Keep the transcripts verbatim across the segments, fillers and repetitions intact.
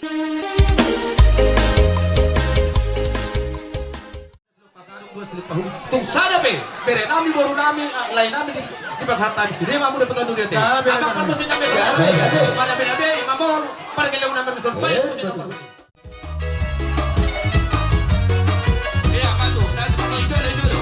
Tung sada pe bere nami, boru nami, ah, lae nami di, dipasahat hami sude ma hamu dapotan ni ate. Ah, bere nami. Amang parmusik nami. Bere nami. Ima na bere be, ima mol, pargeleng nami, ima mol. Eh, pargeleng nami. Iya, masuk. Satu, satu, hijau, hijau.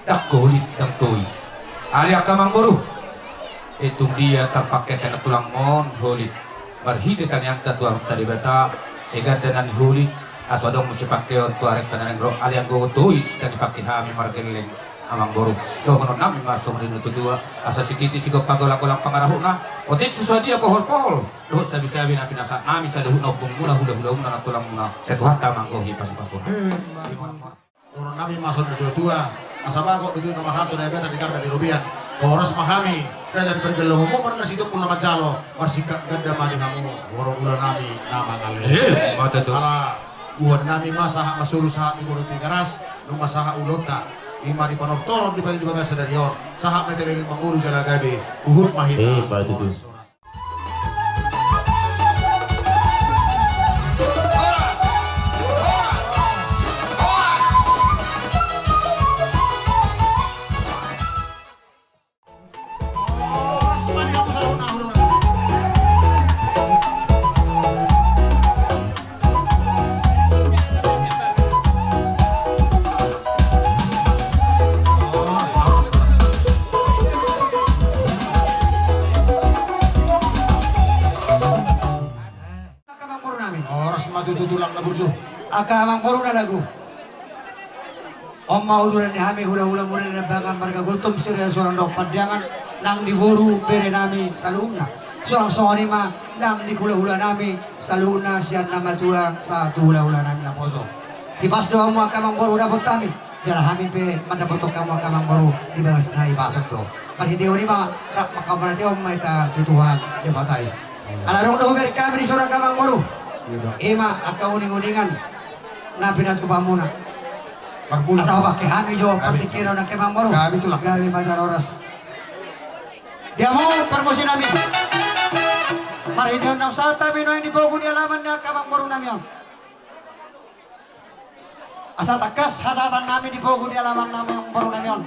Dang holit, dang tois. Ale angka amangboru. Tung dia tarpangke angka na tulang on holit. Marhite tangiangta tu Amanta Debata, sai ganda na niholit, asa adong muse pangkeon tu arengta na naeng ro, ale anggo tois, dang dipangke hami margelleng amangboru. Dohonon nami ma songon i na tutua, asa sititi sigompa golang-golang pangarahutna, otik so sadia pohol-pohol, dohot sabi-sabi na pinasahat nami saluhutna ompungmuna, hula-hulamuna, nantulangmuna, sai Tuhanta ma anggo hipasupasuna. Dohonon nami ma songon na tuatua, asa bagot do tutu na marhalto na iagatan di karna di robean. Horas ma hami raja ni pargellongonmu, marga Sitompul na manjalo, marsingkat ganda ma di hamu, borok ula nami na mangalean. Eh, mata tu. Ala buan nami ma sahat ma solu sahat tu Boru Tigaras, nunga sahat ulaonta. Ima di panortoron di pari di bagasan sadari on, sahat ma hita leleng mangolu jala gabe, huhut ma hita. Eh, baik itu. Angka amangboru nami. Horas ma tutu tulang na burju. Angka amangboru na lagu. On ma uduran ni hami hulahula muna ni Nambagan marga Gultom, Siregar, Sorangan dohot Pandiangan, nang di boru bere nami saluhutna. Suang songon i ma nang di hulahula nami saluhutna, sian na matua sahat tu hulahula nami naposo. Hipas do hamu angka amangboru dapot hami, jala hami pe mandapothon hamu angka amangboru di bagasan hahipason do. Marhitehon i ma rap mangkamarhitehon ma hita tu Tuhan Debata i. Ala adong do hubereng hami dison angka amangboru. Ima angka uninguningan na pinatupa muna. Asa hupangke hami jo partingkian on angka amangboru. Gabe ma jala horas. Di hamu parmusik nami. Marhitehon naung sahat hami nuaeng di pogu ni alaman ni angka amangboru nami on. Asa tangkas hasahatan nami di pogu ni alaman nami, amangboru nami on.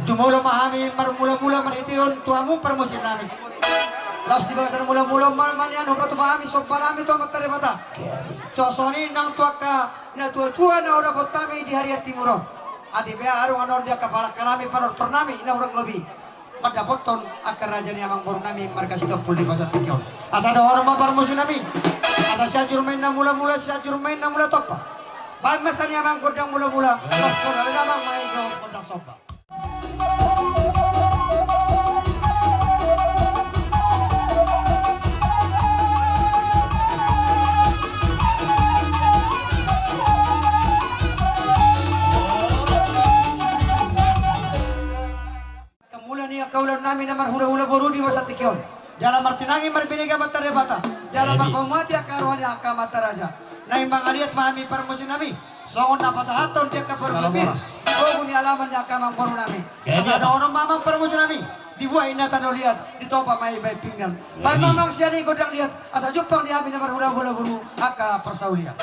Jumolo ma hami marmulamula marhitehon tu hamu parmusik nami. Laos di bagasan mulamula on ma nian hupatupa hami somba nami tu Amanta Debata. Suang songon i nang tu angka natuatua na hudapot hami di harian timur on. Atik pe aha dongan on di angka palangka nami, panortor nami na hurang lobi mandapothon angka raja ni amangboru nami marga Sitompul di bagasan tingki on. Asa dohonon ma parmusik nami. Asa Sianjur ma inna mulamula, Sianjur ma inna mula tompa. Baen ma sian i amang gondang mulamula. Asa dohonon ma i gondang somba. Angka mula ni angka ulaon nami na marhulahula boru di bagasan tingki on. Jala martinangi marbinege Amanta Debata. Jala marpamuati angka roha ni angka amanta raja. Naeng mangaliat ma hami parmusik nami. Songon na pasahathon di angka boru pir. Di pogu ni alaman ni angka amangboru nami. Asa dohonon ma amang parmusik nami. Dibuat inna tano liat, ditompa ma i baen pinggan. Baen ma amang sian i gondang liat. Asa jumpang di hami na marhulahula boru angka parsaulian.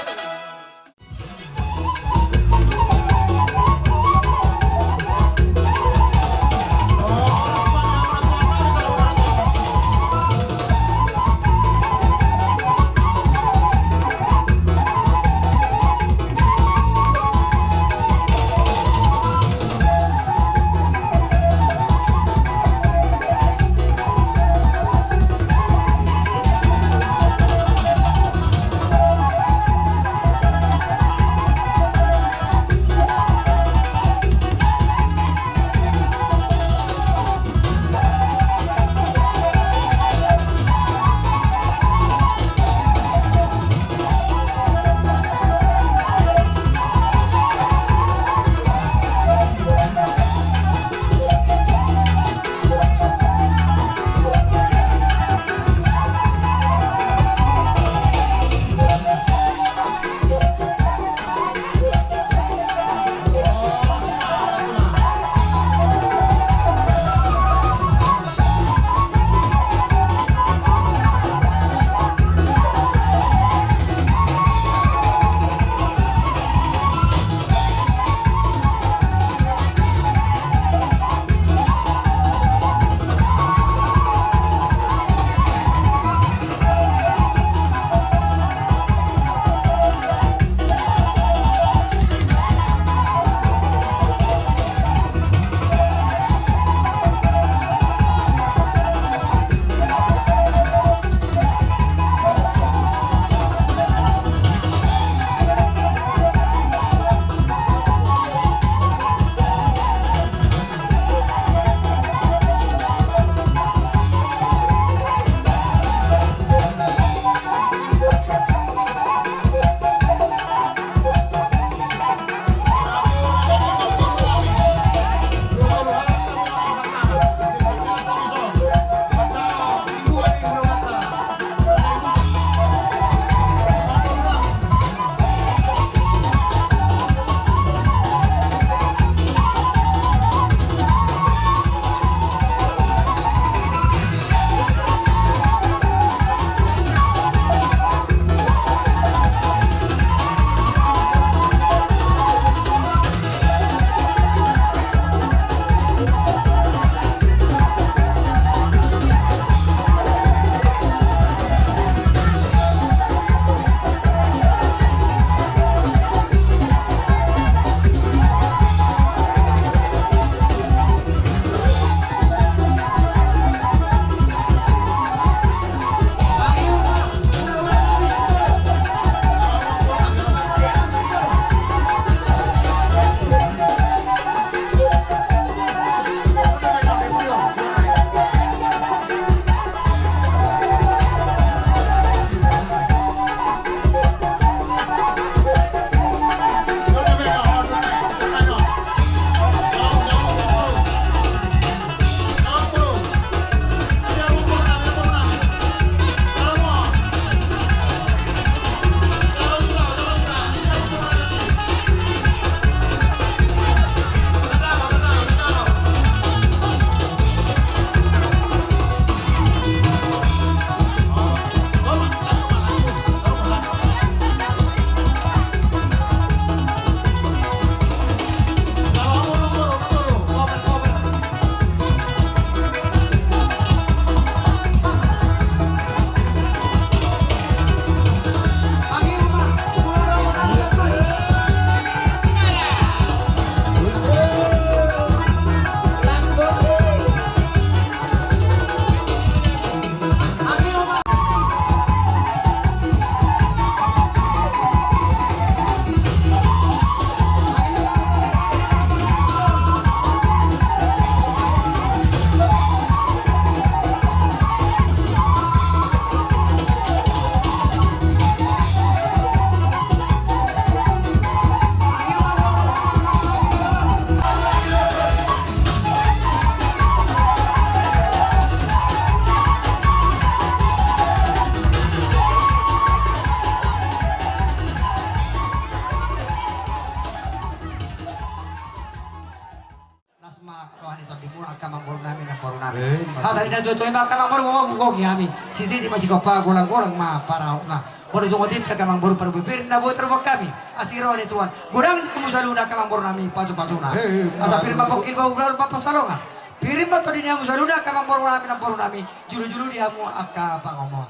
Roha ni tondimuna angka amangboru nami, namboru nami. Eh, hata ni natuatua i ma angka amangboru, gogo gogo hami. Sititi ma sigompa, golanggolang ma parahutna. Molo tung otik angka amangboru, parbue pir na boi tarbuat hami. Asi roha ni Tuhan. Godang di hamu saluhutna angka amangboru nami, pasupasuna. Eh, asa pir ma pongki, bau gaul ma pansalongan. Pir ma tondi di hamu saluhutna angka amangboru nami, namboru nami. Julujulu di hamu angka pangomoan.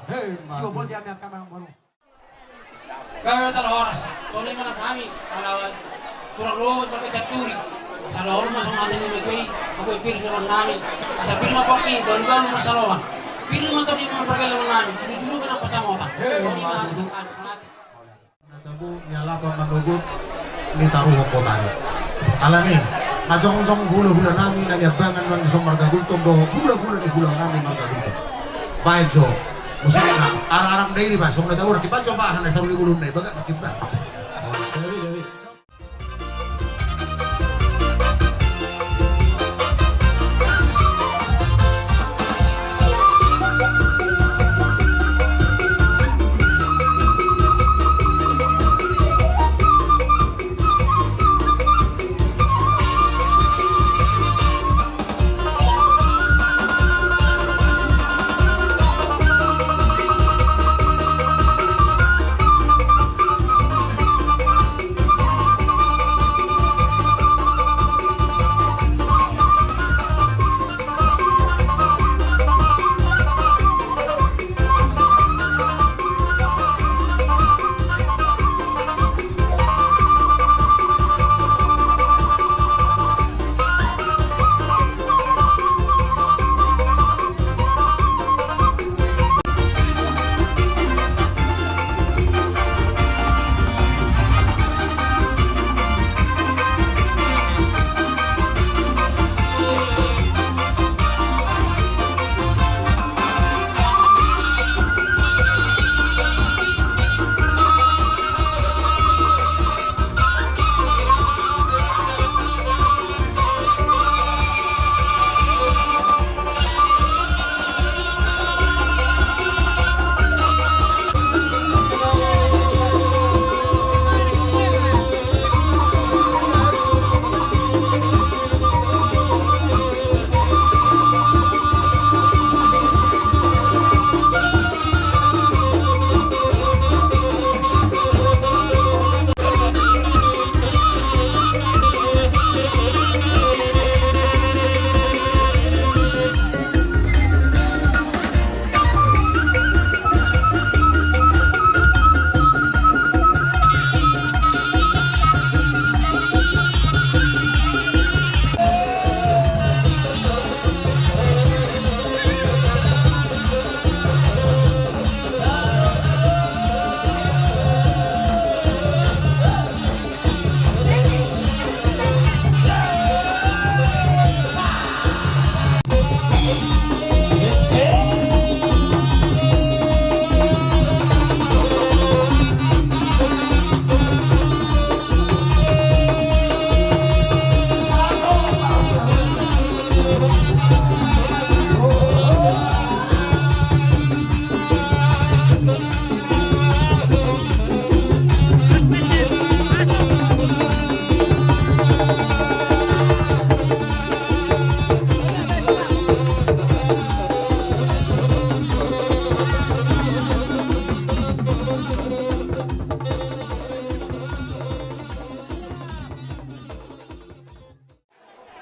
Sioboti hami angka amangboru. Gabe ma tala horas, tole ma nang hami, ala tulang ruhut marga Sianturi. Asa laho ma songon hata ni natuatua i, parbue pir ni roha nami. Asa pir ma pongki, balubalu ma pansalongan. Pir ma tondi di hamu pargellengon nami, julujulu ma nang pansamotan. Tole ma hami. Na tabo ni alapa manogot ni taruhon kota ni. Alani, nga jongjong hulahula nami na niambangan nang dison marga Gultom dohot hulahula ni hulang nami marga Gultom. Baen jo. Musikna, arang-arang dairi ba, songon na tabo, kibaen jo ba, hana saru di bulung na i, bagak na kibaen.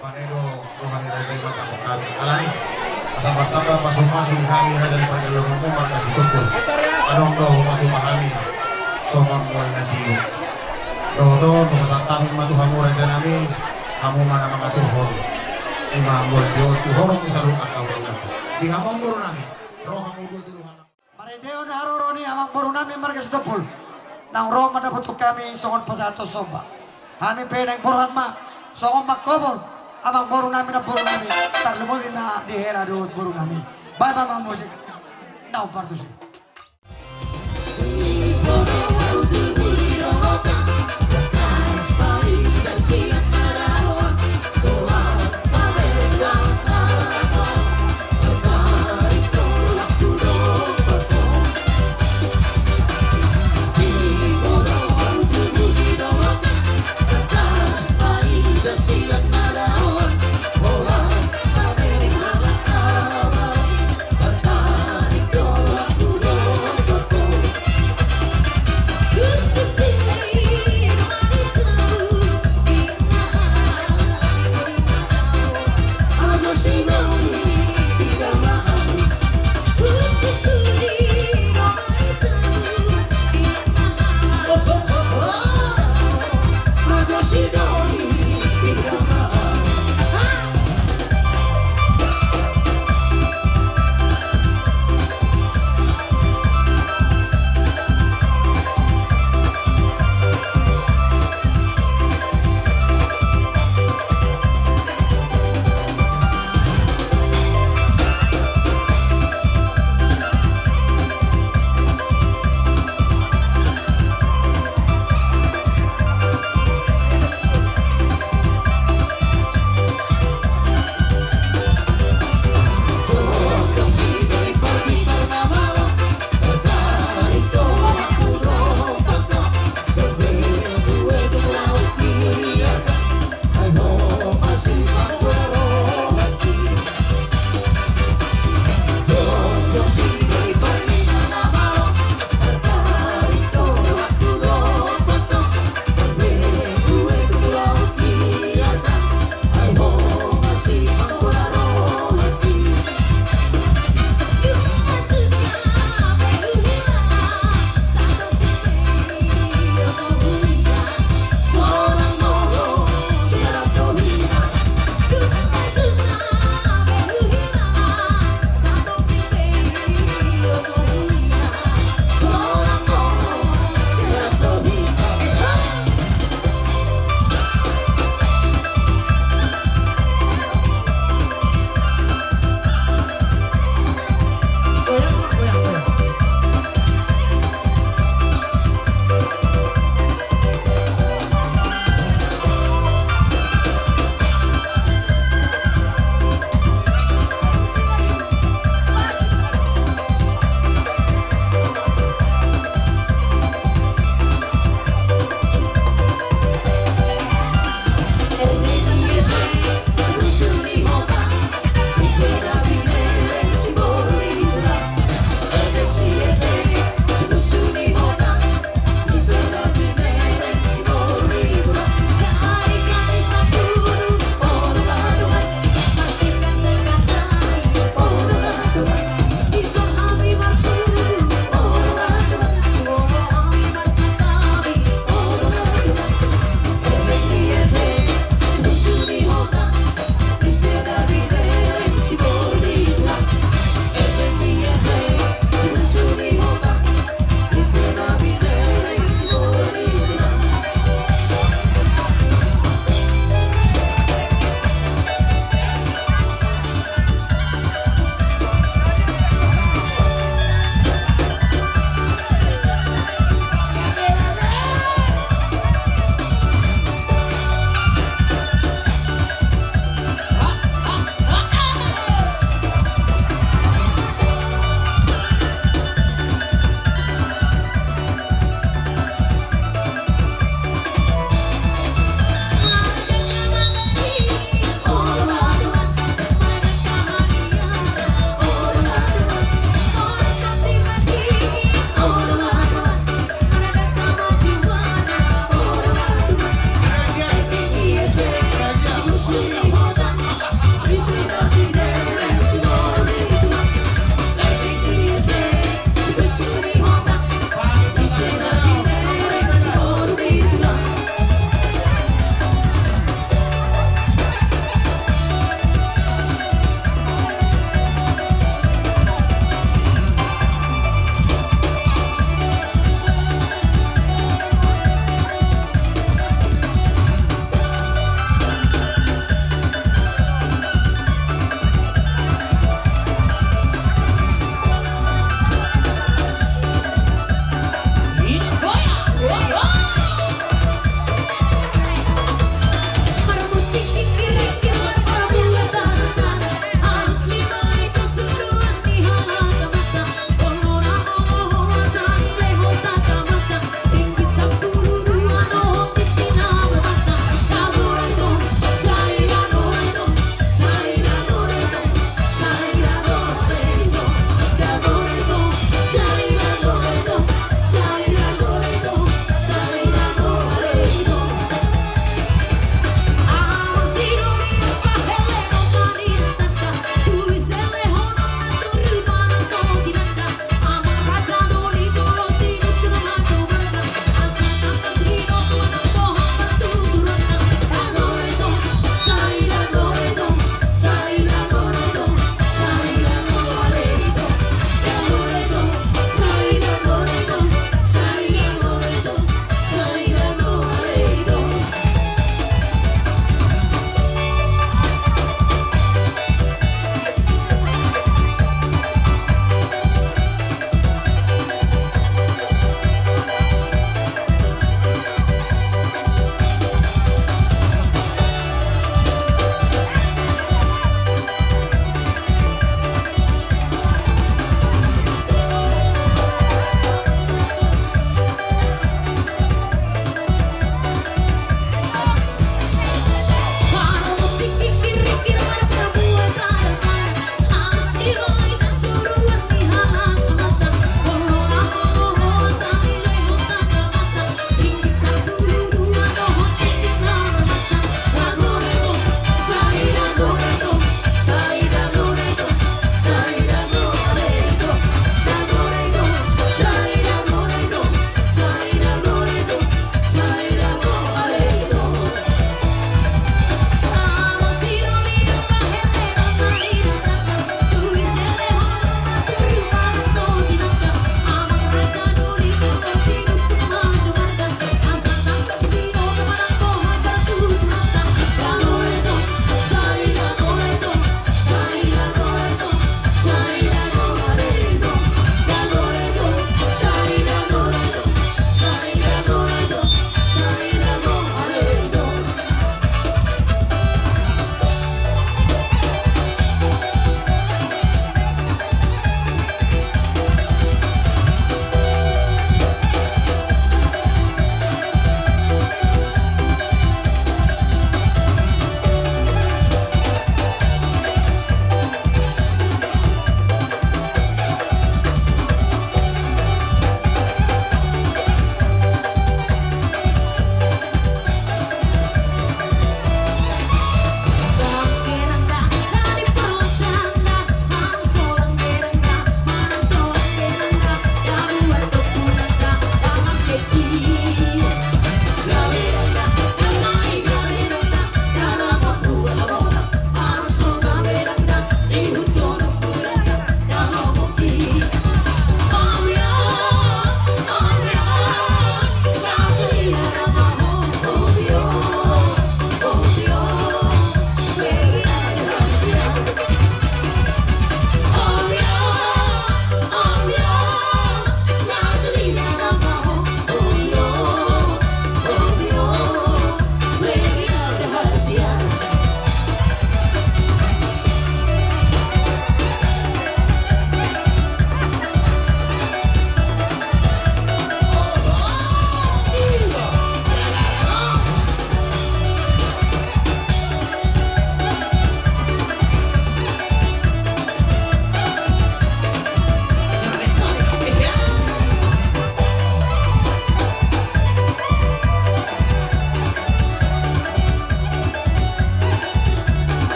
Bane do roha ni raja i manjangkon hami. Alai, asa martamba pasupasu di hami raja ni pargellengonmu marga Sitompul. Adong do hupaima hami songon mual na tio. Dohot on, hupasahat hami ma tu hamu raja nami, hamu ma na mangaturhon i ma mual tio tu horong ni saluhut angka hulahulanta. Di hamu amangboru nami, ro hamu dua tolu hana. Marhitehon haroro ni amangboru nami marga Sitompul, naung ro mandapothon hami songon pasahathon somba. Hami pe naeng borhat ma songon mangkobor amangboru nami, namboru nami, tarlumobi ma di hela dohot boru nami. Baen ma amang musik na hombar tusi.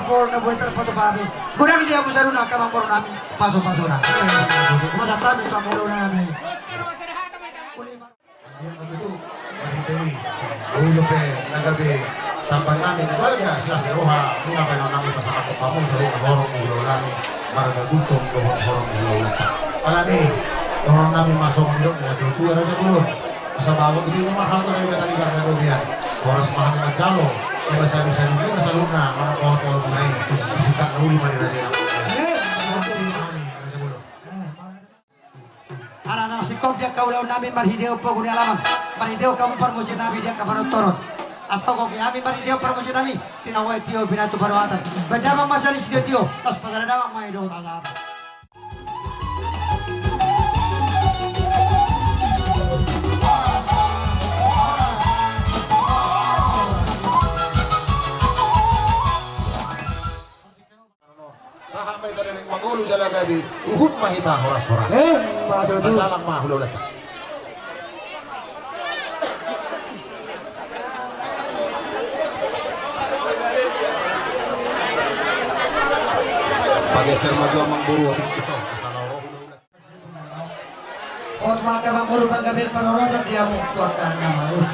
Pol na boi tarpatupa hami. Godang di hamu saluhutna angka amangboru nami, pasupasuna. Masa hami tu amangboru nami. Ia na tutu, marhite i, boi dope na gabe tamban nami, balga silas ni roha muna pe na nami pasahathon hamu saluhutna horong ni hulahula nami, marga Gultom dohot horong ni hulahula. Alani i, dohonon nami ma songon nidok ni natuatua, raja bolon. Asa bagot do i ma hata na diganuganuhon. Horas ma hami manjalo, asa bisa-bisa ni muna saluhutna manang pohon-pohon muna i, disingkat na uli ma di raja i. Hami, raja bolon. Ala naung singkop di angka ulaon nami marhitehon pogu ni alaman, marhitehon hamu parmusian nami di angka panortoron. Asa gogo hami marhitehon parmusian nami, tinawa i tio pinatu paruatan. Baen damang ma sian i sitio-tio, laos pasada damang ma i dohot hasahatan. Sahat ma hita na naeng mangolu jala gabe, huhut ma hita horas-horas. Emma tutu. Tajalang ma hulahulanta. Pageser ma jo amangboru, otik tu son, asa na ro hulahula. Hot ma angka amangboru panggabean parhorasan di hamu tu angka na marhaha.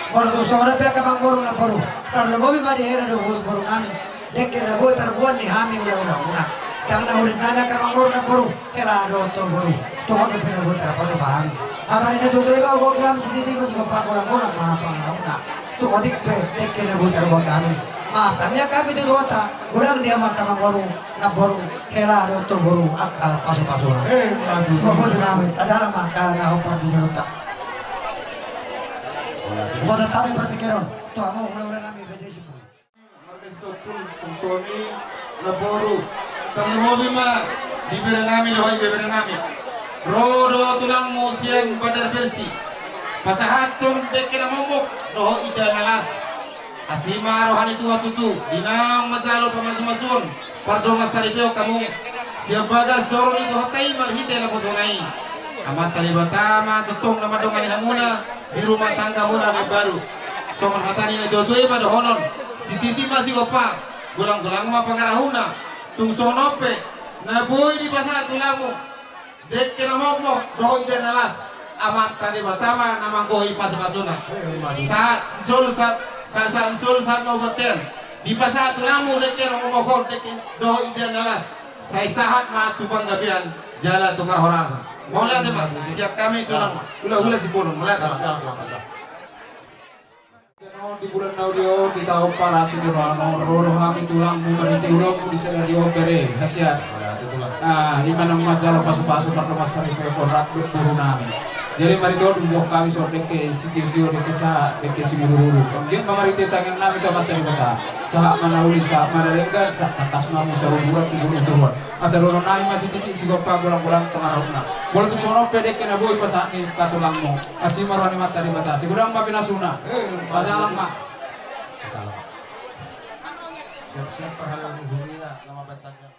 Molo tung songon on pe angka amangboru namboru, tarlumobi ma di hela dohot boru nami, dengke na boi tarboan ni hami hulahula muna. Ndang na hulit nami angka amangboru namboru, hela dohot boru, tung on dope na boi tarpatupa hami. Hata ni natuatua i ma, gogo hami sititi ma sigompa, golang-golang ma pangarahutna. Tung otik pe dengke na boi tarboan hami. Martangiang hami tu Tuhanta, godang di hamu angka amangboru namboru, hela dohot boru angka pasupasuna. Emma tutu. Sumambut nami, tajalang ma angka na hombar di jolonta. Hupasahat hami partingkian on tu hamu hulahula nami, raja i Simbolon. Marga Sitompul, tung songon i namboru, tarlumobi ma di bere nami dohot ibebere nami. Ro do tulangmu sian Banjarbaru, pasahathon dengke na momok dohot indahan na las. Asi ma roha ni Tuhan tutu, di naung manjalo pamasumasuon, pardongansaripeon hamu sian bagas joro ni Tuhanta i marhite naposona i. Amanta Debata ma tongtong na mandongani hamuna di rumah tanggamuna na imbaru. Songon hata ni natuatua i ma dohonon, sititi ma sigompa, golang-golang ma pangarahutna. Tung songon on pe, na boi dipasahat tulangmu dengke na momok dohot indahan na las, Amanta Debata ma na manggohi pasupasuna. Emma tutu. Sahat solu sahat, sa-, sahat solu sahat na umbahen, dipasahat tulangmu dengke na momok on, dengke dohot indahan na las. Sai sahat ma tu panggabean jala tu parhorasan. Mauliate ma sian hami tulang hulahula Simbolon. Mauliate ma. Di bulan na uli on, di taon parasi ni roha on, ro do hami tulangmu marhite ulaonmu di sadari on bere, hasian. Ah, i ma naung manjalo pasupasu pardongansaripeon dohot boru nami. Jadi marhite on diboan hami songon dengke sitio-tio, dengke sahat, dengke simudurudur. Anggiat ma marhite tangiang nami tu Amanta Debata, sahat ma na uli, sahat ma na denggan, sahat tangkas ma muse uduran tu bulu turon. Asa dohonon nami ma sititi sigompa, golang-golang pangarahutna. Molo tung songon on pe dengke na boi pasahat ni angka tulangmu, asi ma roha ni Amanta Debata, sai godang ma pinasuna. Tajalang ma. Siap-siap parhalado ni huria na mambahen tangiang.